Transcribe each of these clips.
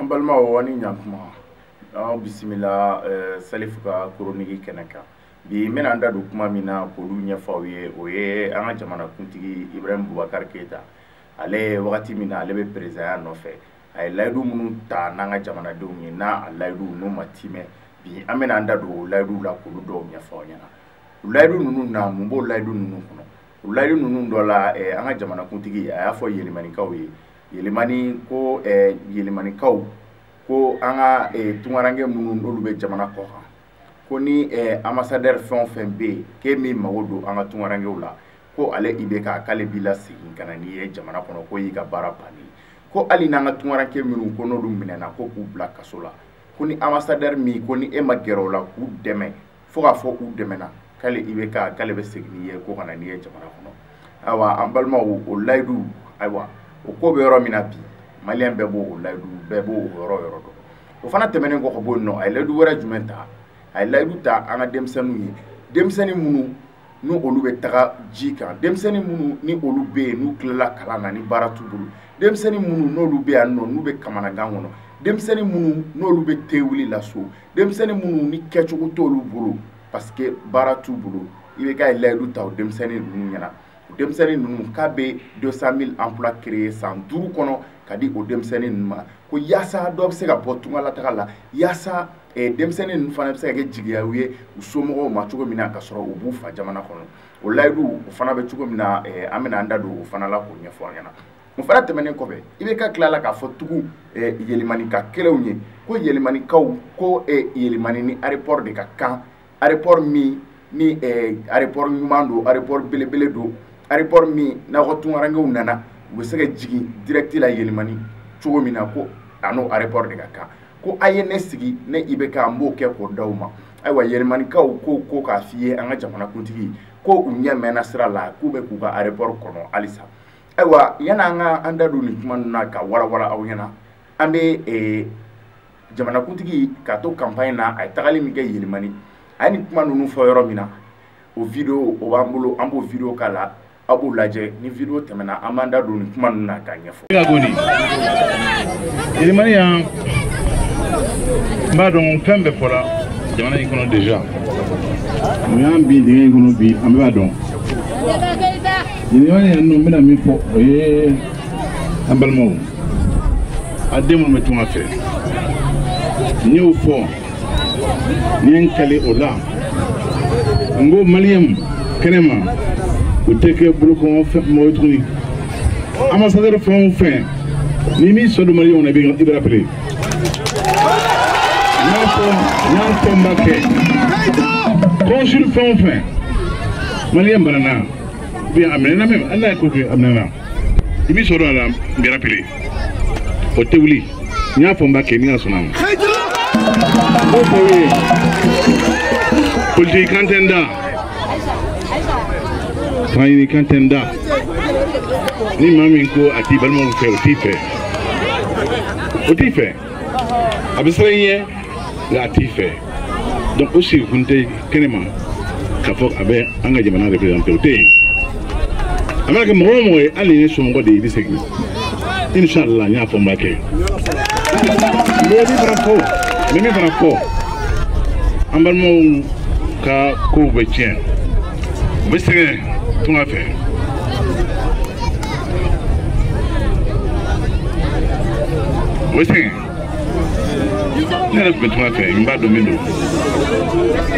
An balimaw ani ɲankuma, aw bisimila Salifu ka chronique kɛnɛ kan. Bi n bɛna n da don kuma min na k'olu ɲɛfɔ aw ye, o ye an ka jamanakuntigi Ibrahim Boubacar Keita. Ale wagati min na ale bɛ président nɔfɛ, a ye layidu minnu ta n'an ka jamanadenw ye, n'a layidu n'u ma timɛ, bi an bɛna an da don o layidu la k'olu dɔw ɲɛfɔ aw ɲɛna. O layidu ninnu na, mun b'o layidu ninnu kɔnɔ? O layidu ninnu dɔ la, an ka jamanakuntigi a y'a fɔ Yelimanikaw ye, Yelimani ko, Yelimanikaw ko an ka tunkaranke minnu n'olu bɛ jamana kɔ kan, ko ni ambassadeur fɛn o fɛn bɛ yen k'e min mago don an ka tunkarankew la, ko ale IBK k'ale b'i lasegin ka na n'i ye jamana kɔnɔ, ko y'i ka baara bannen, ko hali n'an ka tunkaranke minnu ko n'olu minɛna ko k'u bila kaso la, ko ni ambassadeur min ko ni e ma gɛrɛ o la k'u dɛmɛ fo k'a fɔ u dɛmɛna, k'ale IBK k'ale bɛ segin n'i ye ko ka na n'i ye jamana kɔnɔ. Ayiwa an balimaw, o layidu, ayiwa o ko bɛ yɔrɔ min na bi, maliyɛn bɛɛ b'o layidu, bɛɛ b'o yɔrɔ dɔn. O fana tɛmɛnen kɔ ka bɔ yen nɔ, a ye layidu wɛrɛ jumɛn ta? A ye layidu ta an ka denmisɛnninw ye, denmisɛnnin minnu ni olu bɛ taga ji kan, denmisɛnnin minnu ni olu bɛ yen n'u tilala kalan na ni baara t'u bolo, denmisɛnnin minnu n'olu bɛ yan nɔ n'u bɛ kamanagan kɔnɔ, denmisɛnnin minnu n'olu bɛ te wuli la so, denmisɛnnin minnu ni kɛcogo t'olu bolo parce que baara t'u bolo. IBK ye layidu ta o denmisɛnnin ninnu ɲɛna. O denmisɛnnin ninnu k'a bɛ 200 000 emplois créés san 5 kɔnɔ ka di o denmisɛnnin ninnu ma, ko yaasa dɔ bɛ se ka bɔ tungalataga la, yaasa denmisɛnnin ninnu fana bɛ se ka kɛ jigiyaw ye u somɔgɔw ma cogo min na, ka sɔrɔ u b'u fa jamana kɔnɔ. O layidu o fana bɛ cogo min na, an bɛna an da don o fana la k'o ɲɛfɔ an ɲɛna. O fana tɛmɛnen kɔfɛ, IBK tilala k'a fɔ tugun Yelimanika kelenw ye, ko Yelimanikaw ko Yelimani ni aéroport de ka kan, aéroport min ni aéroport ɲuman don, aéroport belebele don, aéroport min n'aw ka tunkarankew nana u bɛ se ka jigin direct la Yelimani cogo min na, ko a n'o aéroport de ka kan, ko a ye ne sigi ne IBK n b'o kɛ k'o d'aw ma. Ayiwa Yelimanikaw ko k'a f'i ye an ka jamanakuntigi ko u ɲɛ mɛnna sira la, k'u bɛ k'u ka aéroport kɔnɔ halisa. Ayiwa yan'an ka an da don nin kuma ninnu na ka walawala aw ɲɛna, an bɛ jamanakuntigi k'a to campagne na, a ye tagali min kɛ Yelimani, a ye nin kuma ninnu fɔ yɔrɔ min na, o vidéo o b'an bolo, an b'o vidéo k'a la, aw b'o lajɛ. Ni vidéo tɛmɛna, an b'an da don nin kuma ninnu na k'a ɲɛfɔ. Yelimani yan, n b'a dɔn fɛn bɛɛ fɔra jamana in kɔnɔ déjà. Mun y'an bin dingɛ in kɔnɔ bi, an bɛɛ b'a dɔn. Yelimani yan nɔ, n bɛna min fɔ o ye an balimaw, a den minnu bɛ tunga fɛ, n y'o fɔ, n ye n kali o la, n ko maliyɛnw kɛnɛma u tɛ kɛ bolokɔnɔ mɔgɔ ye tuguni. Ambassadeur fɛn o fɛn n'i m'i sɔ don maliyɛnw na, i bɛ rappeler. N y'a fɔ, n y'a fɔ, n b'a kɛ. Consul fɛn o fɛn maliyɛn banana ou bien a minɛna même, hali n'a ye ko kɛ a minɛna, i b'i sɔ don a la, n bɛ rappeler. O tɛ wuli. N y'a fɔ n b'a kɛ, ni Ala sɔnna a ma. N b'o fɔ aw ye, politique kan tɛ n da, fanga ɲini kan tɛ n da. Ni maa min ko a t'i balimaw fɛ, o t'i fɛ, o t'i fɛ. A bɛ siran i ɲɛ, nka a t'i fɛ. Donc o sigikun tɛ kɛnɛma k'a fɔ a bɛ an ka jamana représenté, o tɛ yen. A mana kɛ mɔgɔ o mɔgɔ ye, hali ni ye somɔgɔ de ye, i bɛ segin. Inshallah, n y'a fɔ n b'a kɛ. N bɛ min fana fɔ, n bɛ min fana fɔ, an balimaw ka kow bɛ tiɲɛ, u bɛ sɛgɛn tunga fɛ. U bɛ sɛgɛn. Ne yɛrɛ tun bɛ tunga fɛ, n b'a dɔn min don.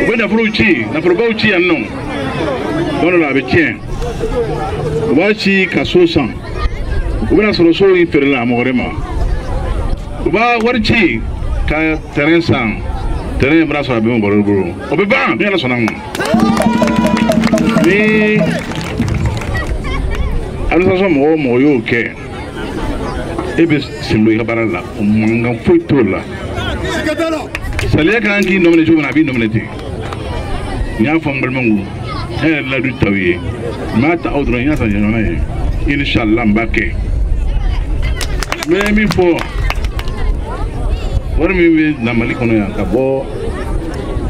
U bɛ nafolow ci, nafolobaw ci yan nɔ. Tuma dɔ la a bɛ tiɲɛ. U b'a ci ka so san. U bɛna sɔrɔ so in feerela mɔgɔ wɛrɛ ma. U b'a wari ci ka terrain san. Terrain in bɛna sɔrɔ a bɛ mɔgɔ wɛrɛ bolo. O bɛ ban, ni Ala sɔnna a ma. Ni administration mɔgɔ o mɔgɔ y'o kɛ, e bɛ sen bɔ i ka baara la, o mankan foyi t'o la. Saliya kan k'i nɔ minɛ cogo min na, a b'i nɔ minɛ ten. N y'a fɔ n balimaw, ne yɛrɛ layidu t'aw ye, n m'a ta aw dɔrɔn, n y'a ta jamana ye. Inshallah, n b'a kɛ. N bɛ min fɔ, wari min bɛ na Mali kɔnɔ yan ka bɔ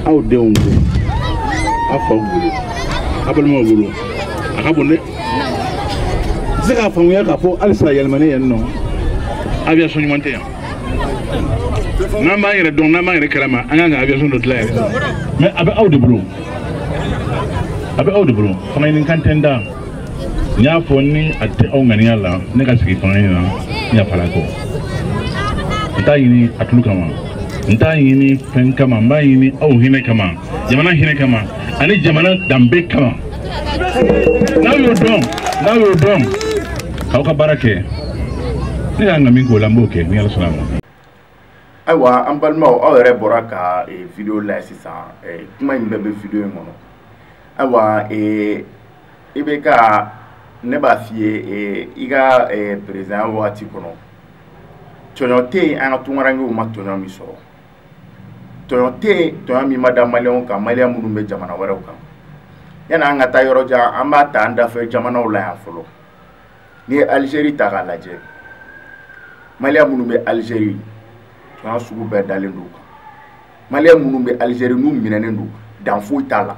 aw denw bolo, aw faw bolo, aw balimaw bolo, a ka bon dɛ. I tɛ se k'a faamuya k'a fɔ halisa Yɛlɛmani yan nɔ, aviation ɲuman tɛ yan. N'an b'an yɛrɛ dɔn, n'an b'an yɛrɛ kalama, an kan ka aviation dɔ dilan yɛrɛ. Mais a bɛ aw de bolo, a bɛ aw de bolo. Fanga ɲini kan tɛ n da. N y'a fɔ ni a tɛ aw ŋaniya la, ne ka sigi fanga ɲini na, n yafala kɔ. N t'a ɲini a tulu kama, n t'a ɲini fɛn kama, n b'a ɲini aw hinɛ kama, jamana hinɛ kama, ani jamana danbe kama. N'aw y'o dɔn, n'aw y'o dɔn, k'aw ka baara kɛ, ne ka kan ka min k'o la, n b'o kɛ ni Ala sɔnna a ma. Ayiwa, an balimaw, aw yɛrɛ bɔra ka vidéo lajɛ sisan. Kuma in bɛɛ bɛ vidéo in kɔnɔ. Ayiwa, i bɛ ka ne b'a f'i ye, i ka président wagati kɔnɔ, tɔɲɔ tɛ yen an ka tunkarankew ma tɔɲɔ min sɔrɔ, tɔɲɔ tɛ yen, tɔɲɔ min ma da maliyɛnw kan, maliyɛn minnu bɛ jamana wɛrɛw kan. Yanni an ka taa yɔrɔ jan, an b'a ta an dafɛ jamanaw la yan fɔlɔ. N'i ye Algérie ta k'a lajɛ, maliyɛn minnu bɛ Algérie, tɔɲɔ sugu bɛɛ dalen don u kan. Maliyɛn minnu bɛ Algérie, n'u minɛnen don, dan foyi t'a la.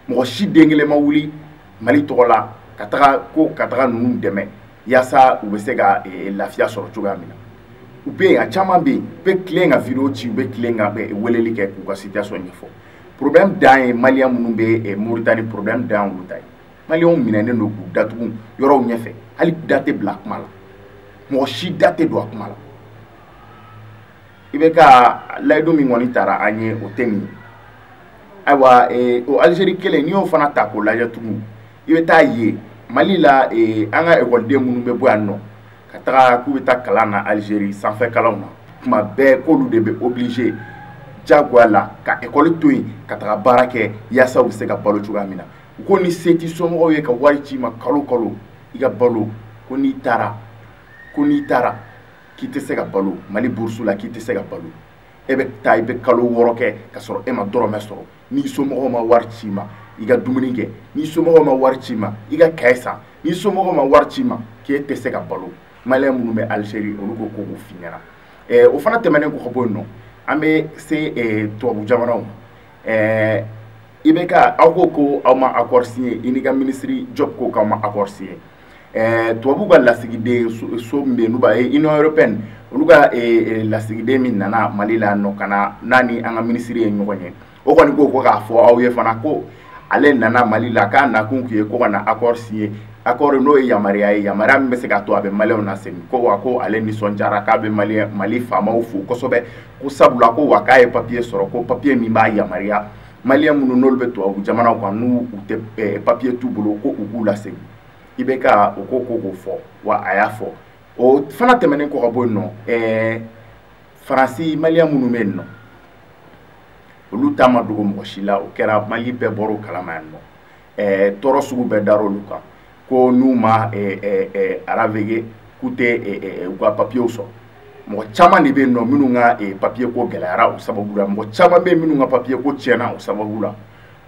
Mɔgɔ si den kelen ma wuli Mali tɔgɔ la ka taga ko ka taga ninnu dɛmɛ yaasa u bɛ se ka lafiya sɔrɔ cogoya min na. U bɛ yen, a caman bɛ yen, u bɛ tilen ka vidéo ci, u bɛ tilen ka weleli kɛ k'u ka situation ɲɛfɔ. Problème dan ye maliyɛn minnu bɛ Moritani, problème dan y'olu ta ye. Maliyɛnw minɛnen don k'u datugu yɔrɔw ɲɛfɛ, hali da tɛ bila kuma la, mɔgɔ si da tɛ don a kuma la. I bɛ ka layidu min kɔni tara an ye, o tɛ nin ye. Ayiwa, o Algérie kelen, n'i y'o fana ta k'o lajɛ tugun, i bɛ taa ye Mali la, an ka ekɔliden minnu bɛ bɔ yan nɔ ka taga k'u bɛ taa kalan na Algérie sanfɛ kalanw na, tuma bɛɛ k'olu de bɛ obligé diyagoya la ka ekɔli to yen ka taga baara kɛ yaasa u bɛ se ka balo cogoya min na. U ko ni se t'i somɔgɔw ye ka wari ci i ma kalo kalo i ka balo, ko n'i taara, ko n'i taara k'i tɛ se ka balo Mali bourse la, k'i tɛ se ka balo. E bɛ taa, i bɛ kalo 6 kɛ ka sɔrɔ e ma dɔrɔmɛ sɔrɔ. N'i somɔgɔw ma wari ci i ma, i ka dumuni kɛ. N'i somɔgɔw ma wari ci i ma, i ka kaye san. N'i somɔgɔw ma wari ci i ma, k'e tɛ se ka balo. Maliyɛn minnu bɛ Algérie, olu ko k'o f'i ɲɛna. O fana tɛmɛnen kɔ ka bɔ yen nɔ, an bɛ se tubabu jamanaw ma. I bɛ ka aw ko ko aw ma accord signé, i n'i ka ministre Diop ko k'aw ma accord signé. Tubabu ka lasigiden so min bɛ yen, n'u b'a ye Union européenne, olu ka lasigiden min nana Mali la nɔ ka na n'a ni an ka ministre ye ɲɔgɔn ye, o kɔni ko ko k'a fɔ aw ye fana ko ale nana Mali la, k'a nakun kun ye ko ka na accord signé. Accord n'o ye yamaruya ye, yamaruya min bɛ se k'a to a bɛ maliyɛnw lasegin. Ko wa ko ale nisɔndiyara, k'a bɛ Mali faamaw fo kosɛbɛ, ko sabula ko wa k'a ye papier sɔrɔ, ko papier min b'a yamaruya maliyɛn minnu n'olu bɛ tubabu jamanaw kan, n'u tɛ papier t'u bolo, ko u k'u lasegin. I bɛ ka o ko k'o fɔ, wa a y'a fɔ. O fana tɛmɛnen kɔ ka bɔ yen nɔ, Faransi maliyɛn minnu bɛ yen nɔ, olu ta ma dogo mɔgɔ si la, o kɛra Mali bɛɛ bɔr'o kalama yan nɔ. Tɔɔrɔ sugu bɛɛ dar'olu kan, ko n'u ma aravege k'u tɛ u ka papiyew sɔrɔ. Mɔgɔ caman de bɛ yen nɔ minnu ka papiye ko gɛlɛyara o sababu la, mɔgɔ caman bɛ yen minnu ka papiye ko tiɲɛna o sababu la.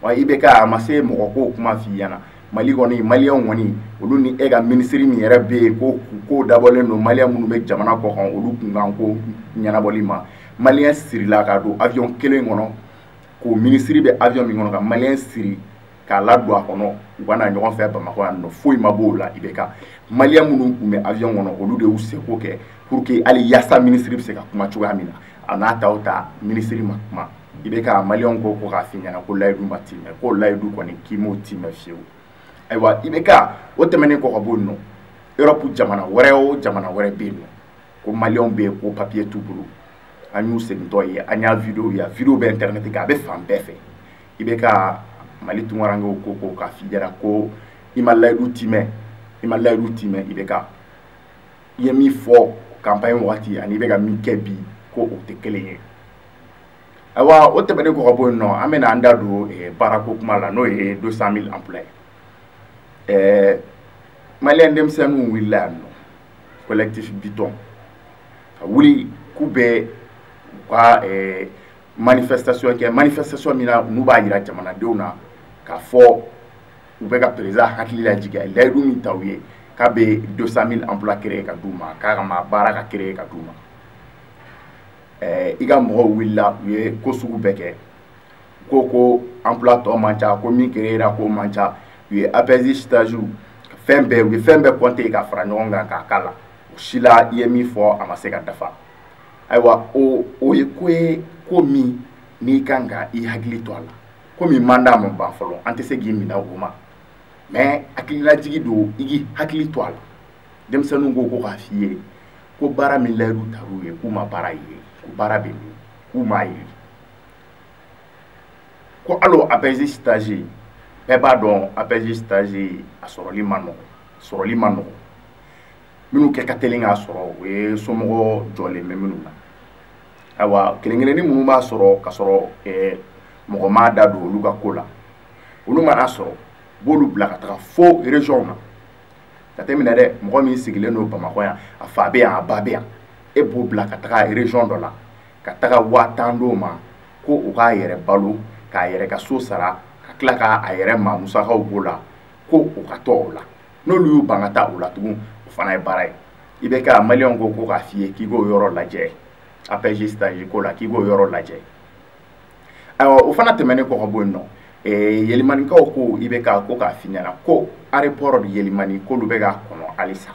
Wa i bɛ ka a ma se mɔgɔ k'o kuma f'i ɲɛna. Mali kɔni, maliyɛnw kɔni, olu ni e ka minisiri min yɛrɛ bɛ yen, ko ko dabɔlen don maliyɛn minnu bɛ jamana kɔ kan, olu kunkan ko ɲɛnabɔli ma. Maliyɛn sirila ka don avion kelen kɔnɔ, k'o minisiri bɛ avion min kɔnɔ, ka maliyɛn siri k'a ladon a kɔnɔ, u ka na ɲɔgɔn fɛ Bamakɔ yan nɔ, foyi ma b'o la. I bɛ ka maliyɛn minnu tun bɛ avion kɔnɔ, olu de y'u seko kɛ pour que hali yaasa minisiri bɛ se ka kuma cogoya min na. A n'a ta o ta, minisiri ma kuma. I bɛ ka maliyɛnw ko ko k'a f'i ɲɛna ko layidu ma timɛ, k'o layidu kɔni k'i m'o timɛ fiyewu. Ayiwa, i bɛ ka o tɛmɛnen kɔ ka bɔ yen nɔ, Europe jamana wɛrɛ o jamana wɛrɛ bɛ yen nɔ, ko maliyɛnw bɛ yen ko papier t'u bolo. An y'u segintɔ ye, an y'a vidéo ye, a vidéo bɛ internet kan, a bɛ fan bɛɛ fɛ. I bɛ ka Mali tunkarankew ko k'a f'i ɲɛna ko i ma layidu timɛ, i ma layidu timɛ. I bɛ ka i ye min fɔ campagne wagati ani i bɛ ka min kɛ bi, ko o tɛ kelen ye. Ayiwa, o tɛmɛnen kɔ ka bɔ yen nɔ, an bɛna an da don baarako kuma la, n'o ye 200 000 emplois ye. Maliyɛn denmisɛnninw wulila yan nɔ, collectif Biton ka wuli k'u bɛ u ka manifestation kɛ, manifestation min na n'u b'a yira jamanadenw na k'a fɔ u bɛ ka président hakili lajigin, a ye layidu min ta u ye k'a bɛ 200 000 emplois créer ka d'u ma, k'a ka ma baara ka créer ka d'u ma. I ka mɔgɔw wulila, u ye ko sugu bɛɛ kɛ, ko emploi tɔ man ca, ko min créer ko man ca. U ye APS stage fɛn bɛɛ, u ye fɛn bɛɛ compter ka fara ɲɔgɔn kan k'a k'a la. O si la, i ye min fɔ a ma se ka dafa. Ayiwa, o ye ko ye, ko min n'i kan ka i hakili to a la, komi mandat ma ban fɔlɔ, an tɛ se k'i minɛ o ma, mais hakililajigi don, i k'i hakili to a la. Denmisɛnninw ko k'a f'i ye ko baara min layidu tar'u ye, k'u ma baara ye, ko baara bɛ min, k'u m'a ye. Ko hali o APEJ stage, bɛɛ b'a dɔn APEJ stage a sɔrɔli ma nɔgɔn, sɔrɔli ma nɔgɔn. Minnu kɛ ka teli k'a sɔrɔ, o ye somɔgɔ jɔlen bɛ minnu na. Ayiwa, kelen kelenni minnu b'a sɔrɔ ka sɔrɔ mɔgɔ m'a da don olu ka ko la, olu mana sɔrɔ, u b'olu bila ka taga fo région na. Jateminɛ dɛ, mɔgɔ min sigilen don Bamakɔ yan, a fa bɛ yan, a ba bɛ yan, e b'o bila ka taga région dɔ la ka taga 10 000 d'o ma ko o k'a yɛrɛ balo, k'a yɛrɛ ka so sara, ka tila k'a yɛrɛ ma musakaw b'o la, ko o ka tɔ o la. N'olu y'u ban ka taa o la tugun, o fana ye baara ye. I bɛ ka maliyɛnw ko k'a f'i ye k'i k'o yɔrɔ lajɛ, APEJ stage ko la, k'i k'o yɔrɔ lajɛ. Ayiwa, o fana tɛmɛnen kɔ ka bɔ yen nɔ, Yelimanikaw ko i bɛ ka ko k'a f'i ɲɛna ko aéroport Yelimani, k'olu bɛ k'a kɔnɔ halisa,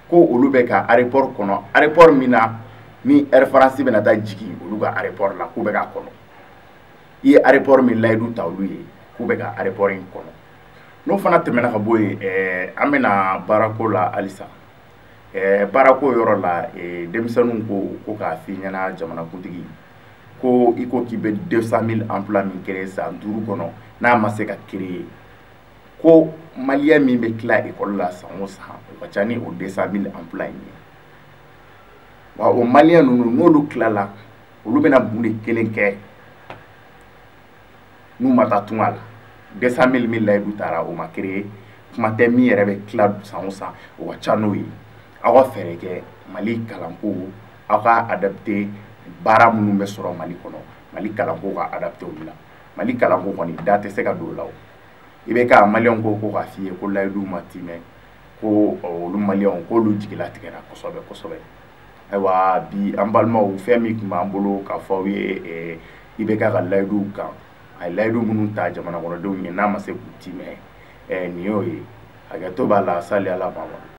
ko olu bɛ ka aéroport kɔnɔ, aéroport min na ni Air France bɛna taa jigin olu ka aéroport la, k'u bɛ k'a kɔnɔ. I ye aéroport min layidu ta olu ye, k'u bɛ ka aéroport in kɔnɔ. N'o fana tɛmɛna ka bɔ yen, an bɛna baarako la halisa. Baarako yɔrɔ la, denmisɛnninw ko k'a f'i ɲɛna, jamanakuntigi, ko i ko k'i bɛ 200 000 emplois min créer san 5 kɔnɔ, n'a ma se ka créer, ko maliyɛn min bɛ tila école la san o san, o ka ca ni o 200 000 emplois in ye. Wa o maliyɛn ninnu, n'olu tilala, olu bɛna mun de kelen kɛ n'u ma taa tunga la? 200 000 min layidu taara, o ma créer, kuma tɛ min yɛrɛ bɛ tila san o san, o ka ca n'o ye. Aw ka fɛɛrɛ kɛ Mali kalanko, aw ka adapté baara minnu bɛ sɔrɔ Mali kɔnɔ, Mali kalanko ka adapté olu la. Mali kalanko kɔni, da tɛ se ka don o la. O i bɛ ka maliyɛnw ko k'a f'i ye ko layidu ma timɛ, ko olu maliyɛnw k'olu jigila tigɛra kosɛbɛ kosɛbɛ. Ayiwa, bi an balimaw, fɛn min tun b'an bolo k'a fɔ aw ye i bɛ ka layiduw kan, a ye layidu minnu ta jamana kɔnɔdenw ye, n'a ma se k'u timɛ, nin y'o ye. Hakɛto b'a la, sali ala ma.